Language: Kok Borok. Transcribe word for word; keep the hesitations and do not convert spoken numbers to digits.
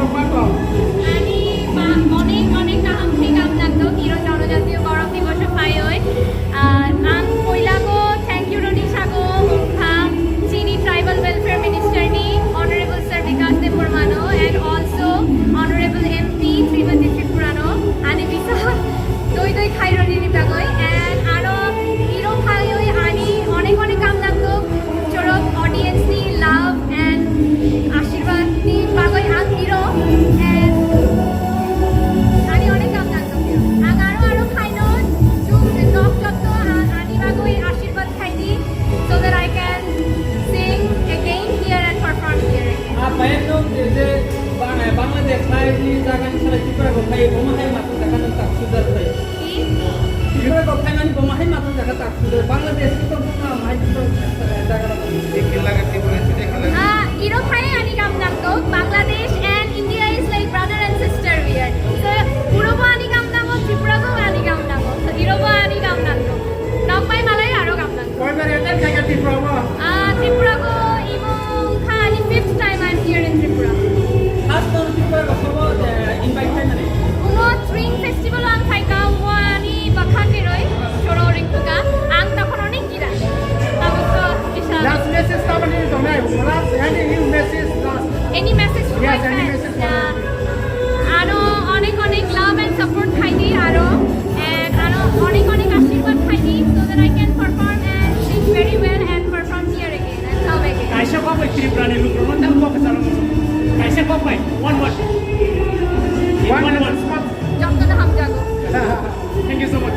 Ani ba-, onek onek kaham khe kam nangdo, Iro Jonojatia Gaurav Diboso phaiwi. Ah, ang poilago thank you rwni sago wngkha chini Tribal Welfare Minister ni Honorable Sir Bikash Debbarma no and also Honorable M P Srimati Tripura no ani bisa doi doi khai rwni ni bagwi and aro Iro phaiwi ani onek onek kam nangdo. Chorok audience ni love and ashirwad ni bagwi ang Iro and ani onek kam nangkha. Ang aro aro khaino chwng nok jotto a-, ani bagwi ashirwad khaidi so that I can sing again here and perform here again. Ah, bayang no je, je Bang-, Bangladesh lai ni jaga ni salai Tripura ko khai, bo ma hai matang jaga nang tak sudar khai. Tripura ko khai mani bo ma hai matang jaga tak Bangladesh ni tong tong hai tong jaga na. Dekhe lage Tripura se dekhe lage. Ah, Iro phai ani kam nangkok. Bangladesh and India is like brother and sister we are. So, Iro bo ani kam nangkok, Tripura bo ani kam nangkok. So, Iro bo ani kam nangkok. Nok pai malai aro kam nangkok. Koi bar attend khai ka Tripura bo? Ah, Tripura ko imo kha ani fifth time I'm here in Tripura. First time Tripura ko sobo, eh, invite khai mani. Umo Spring Festival ang khai ka, umo ani bakha keroi, choro ring ka. Ang ta kono ni Last message ta bani tongnai, last, any new message last? Any message to Yes, my any fans? Message for Yeah. Aro onek onek love and support khaidi aro, and aro onek onek ashirwad khaidi so that I can perform and sing very well and perform here again and come again. Kaisa kok bai Tripura ni lukurokno tamo kok kachalo. Kaisa kok bai, one word. One One word. Word. Jottona hamjago. Thank you so much.